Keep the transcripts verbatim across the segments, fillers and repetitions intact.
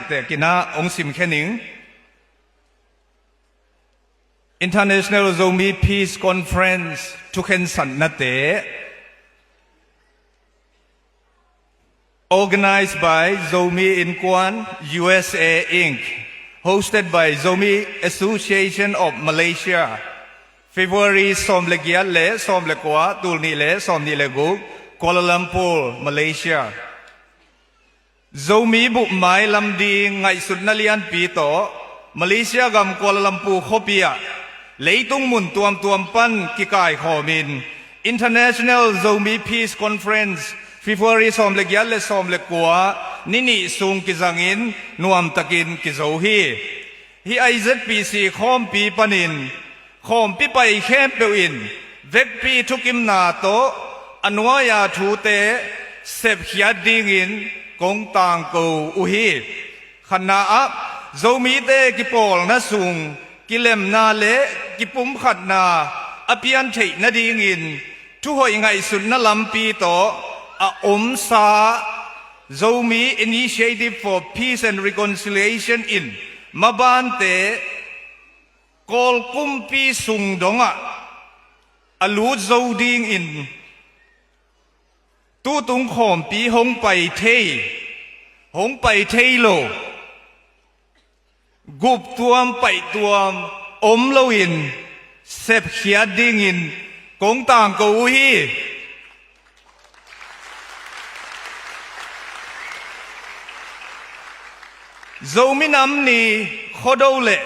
Te kinah hong simkhia ning. International Zomi Peace Conference thukhensatnate. Organized by Zomi Innkuan U S A Inc, hosted by Zomi Association of Malaysia, February sawm le giat le sawm le kua, tul nih le sawm nih le guk, Kuala Lumpur, Malaysia. Zomi bup mailam ding ngaihsutna lianpi tawh Malaysia gam Kuala Lumpur khuapi ah leitung mun tuamtuam pan kikaikhawmin International Zomi Peace Conference February sawm le giat le sawm le kua ni nih sung kizangin nuamtakin kizo hi. Hih I Z P C khawmpi panin khawmpi pai khempeuh in vekpi thukimna tawh a nuai-a thute sepkhiat dingin kong tangko uh hi. Khatna ah, Zomite kipawlna sung kilemna le kipumkhatna a pian theih nadingin thuhoih ngaihsutna lampi tawh a omsa Zomi Initiative for Peace and Reconciliation in mabante Kawl kumpi sung dongah a lut zo dingin tutung khawmpi hong pai thei, hong pai thei lo, guptuam paihtuam om loin sepkhiat dingin kong tangko uh hi. Zomi Nam Ni Khuado le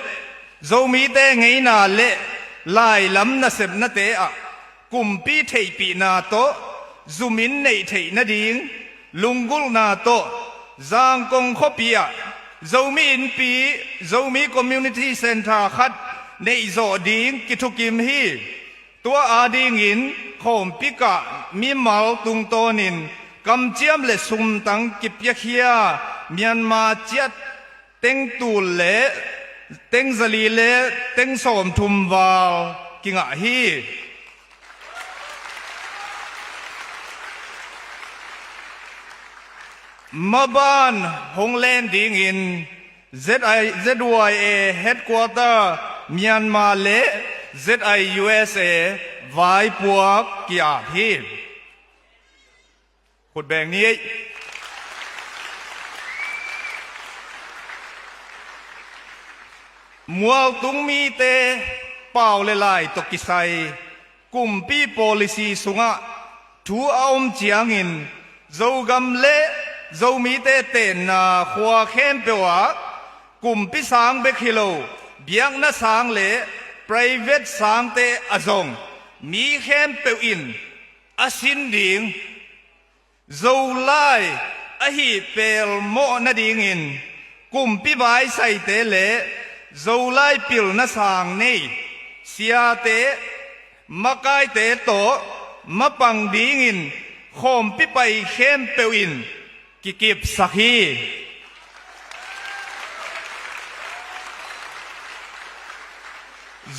Zomite ngeina le lailam nasepnate ah kumpi theihpihna tawh zumin neih theih nading lunggulhna tawh Zangkong khuapi ah Zomi Innpi, Zomi Community Centre khat neihzawh ding kithukim hi. Tua adingin khawmpi kah mimal tungtawnin kamciam le sumtang kipiakhia Myanmar kyat teng tul le teng zali le teng sawmthum val kingah hi. Maban hong len dingin Z I, Z Y A Headquarter Myanmar le Z I U S A vaipuak ki-ap hi. Khut beng ni ei. Mualtung mite pau le lai tawh kisai kumpi policy sungah thu a om ciangin Zogam le Zomite tenna khua khempeuh ah kumpi sang bek hi lo, biakna sang le private sangte a zong mi khempeuh in a sin ding Zolai ahih pelmawh nadingin kumpi baisaite le Zolai pilna sang nei siate makaite tawh mapang dingin khawmpi pai khempeuh in kikipsak hi.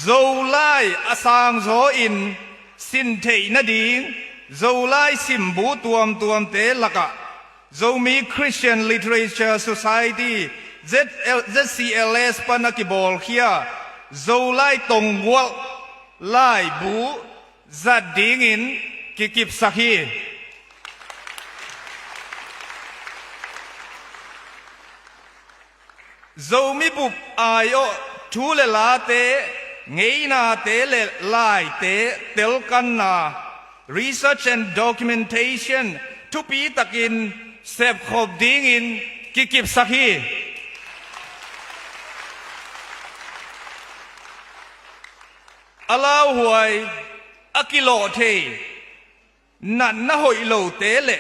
Zolai a sangzaw in sin theih nading Zolai simbu tuamtuamte lakah Zomi Christian Literature Society, Z L, Z C L S pan a kibawlkhia Zolai tonggualh laibu zat dingin kikipsak hi. Zomi bup aiawh thu le late, ngeinate le laite telkanna, research and documentation, thupi takin sepkhop dingin kikipsak hi. A lauhuai, a kilawh thei, natna hoih lote le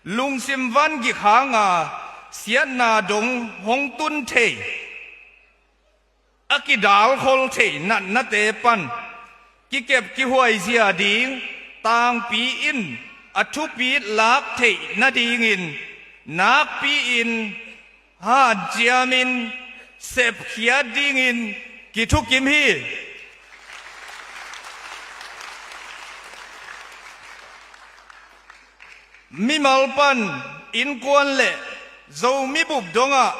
lungsim vangik hanga siatna dong hong tun thei, a kidalkhol thei natnate pan kikep kihuaizia ding tangpi in a thupit lak theih nadingin nakpi-in hanciamin sepkhiat dingin kithukim hi. Mimal pan innkuan le Zomi bup dongah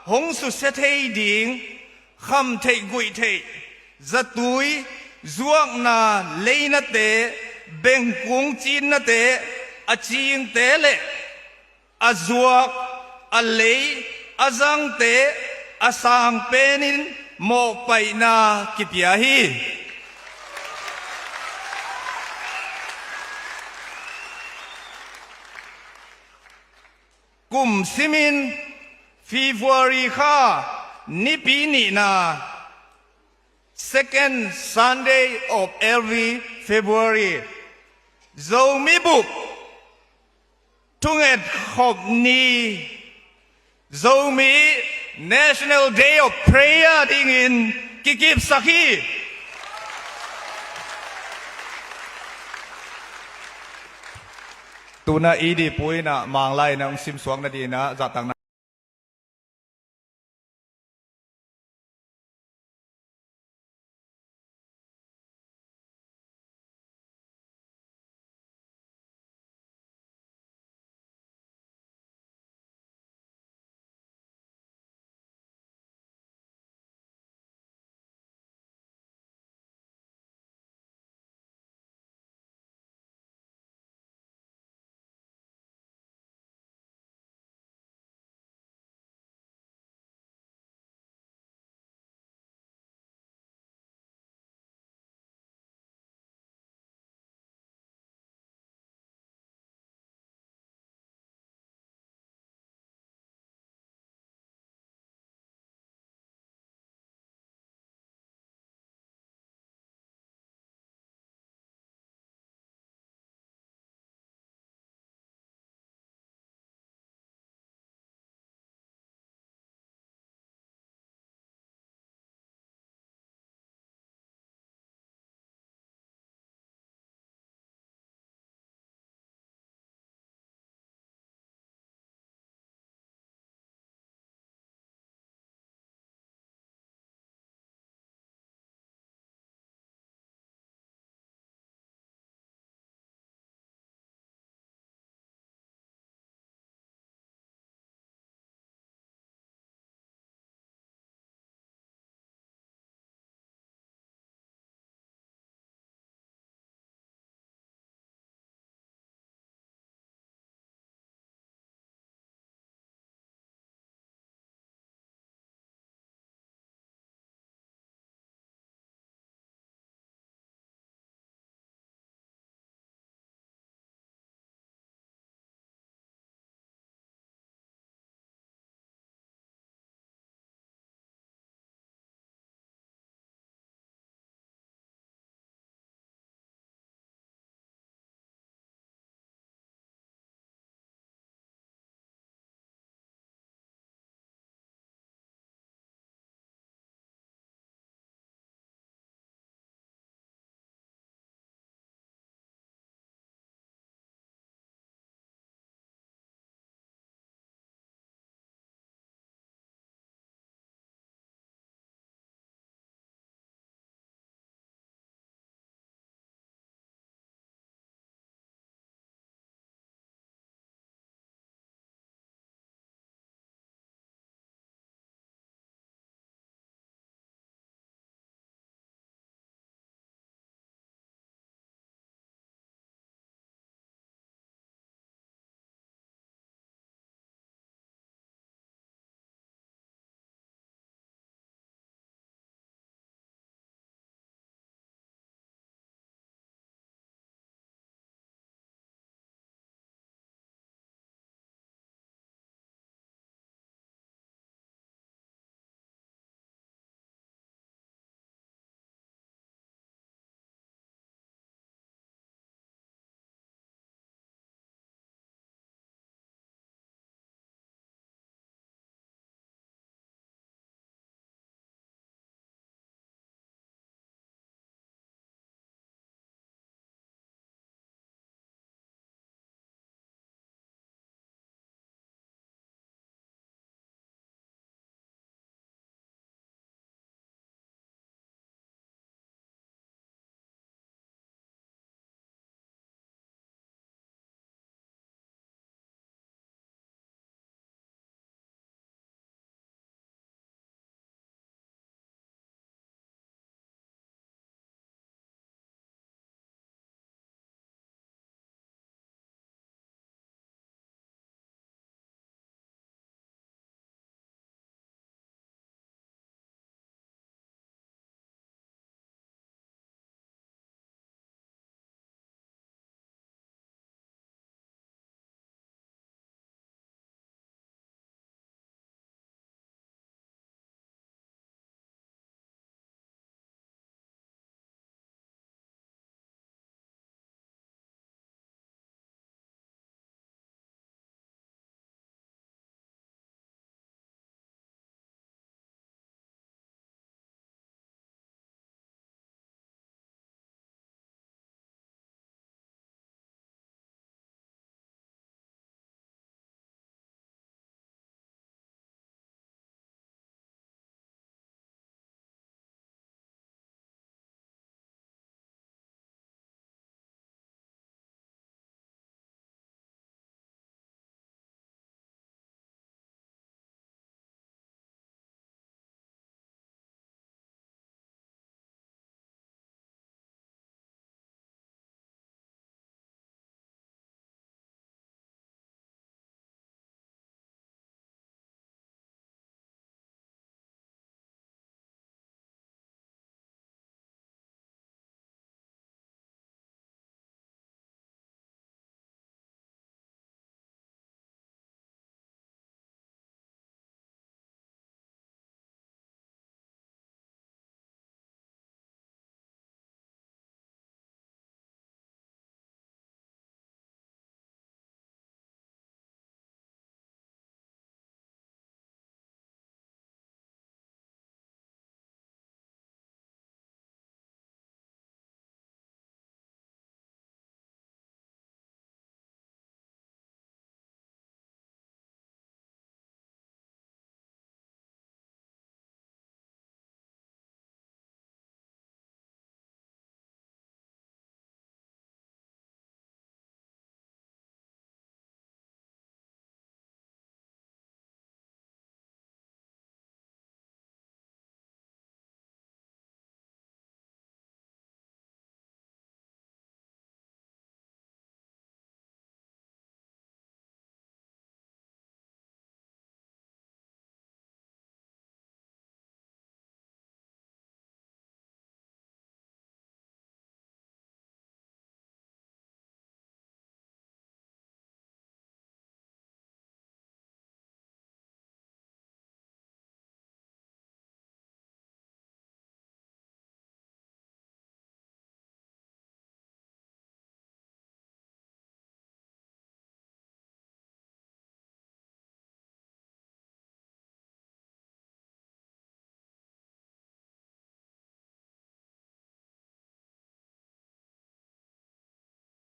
hong susia thei ding, kham theih guih theih, zatui, zuakna leinate, bengkung cinnate, a cingte le a zuak, a lei, a zangte, a sang penin mawhpaihna kipia hi. Kum simin February kha nipi nihna, second Sunday of every February, Zomi bup thunget khop ni, Zomi National Day of Prayer dingin kikipsak hi. Tuna i dihpuina Manglai na hong simsuak nadina zahtakna